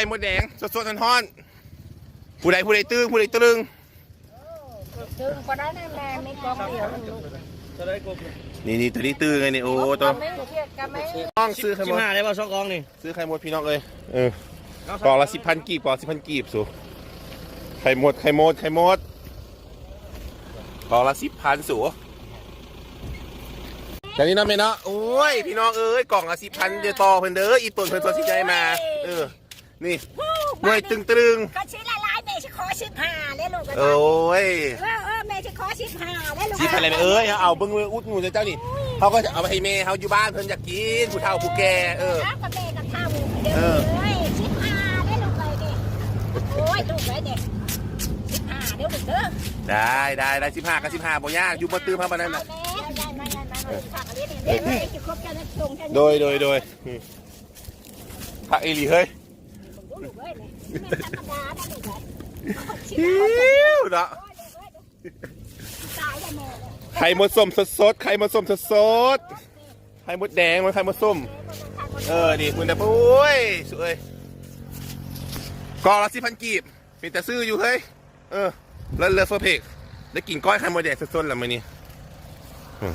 ข่ມົດແດງສົດໆຮ້ອນໆ ຜູ້ໃດ ຜູ້ໃດຕື່ມ ຜູ້ໃດຕຶງ ຕຶງບໍ່ໄດ້ນະແມ່ ມີກອງດຽວ. ນີ້ໆ ຕົວນີ້ຕຶງໄງນີ້ ໂອ້ ຕົວ ກະມີ ກະມີ ນ້ອງຊື້ໄຂ່ມົດ ສິບຫ້າ ໄດ້ບໍ່ ສອງກອງນີ້? ຊື້ໄຂ່ມົດພີ່ນ້ອງເອີຍ ເອີ ກອງລະສິບພັນກີບ ກອງລະສິບພັນກີບສູ ໄຂ່ມົດ ໄຂ່ມົດ ໄຂ່ມົດ ກອງລະສິບພັນສູ ແຕ່ນີ້ເນາະແມ່ເນາະ. ໂອ້ຍ ພີ່ນ້ອງເອີຍ ກອງລະສິບພັນ ເດີຕໍ່ເພິ່ນເດີ ອີ່ຕົນເພິ່ນຕົວຊິໃຫຍ່ມາ ເອີ ນີ້ ໂອ້ຍ ໜ່ວຍຕຶງໆ ຄັນຊິຫຼາຍໆ ແມ່ຊິຂໍສິບຫ້າເດ້ລູກ ໂອ້ຍ ເອີໆ ແມ່ຊິຂໍສິບຫ້າເດ້ລູກ ສິບຫ້າແລ້ວແມ່ເອີຍ ເຮົາເອົາເບິ່ງ ອຸດໜູນເຈົ້ານີ້ ເຮົາກໍຈະເອົາໃຫ້ແມ່ເຮົາຢູ່ບ້ານ ເພິ່ນຢາກກິນ ຜູ້ເຖົ້າຜູ້ແກ່ ເອີ ເອົາກັບແມ່ກັບເຖົ້າ ເອີ ເອີຍ ສິບຫ້າເດ້ລູກເອີຍນີ້ ໂອ້ຍ ລູກເອີຍນີ້ ສິບຫ້າເດ້ລູກເດີ ໄດ້ໆໆ ສິບຫ້າກັບສິບຫ້າບໍ່ຍາກ ຢູ່ບໍ່ຕື່ມເຮົາປານນັ້ນນະ ໂດຍໆໆ ອືມ ຄັກອີ່ຫຼີເຮີ້ຍ ຫິວເນາະ ໄຂ່ມົດສົ້ມສົດໆ ໄຂ່ມົດສົ້ມສົດໆ ໄຂ່ມົດແດງ ມັນໄຂ່ມົດສົ້ມ ເອີ ນີ້ພຸ້ນນະ ໂອ້ຍ ສຸເອີຍ ກອງລະສິບພັນກີບ ເປັນຕາຊື້ຢູ່ເຮີ້ຍ ເອີ ເລີດເລີດເຟີເພກ ໄດ້ກິນກ້ອຍໄຂ່ມົດແດງສົດໆແລ້ວມື້ນີ້ ອືມ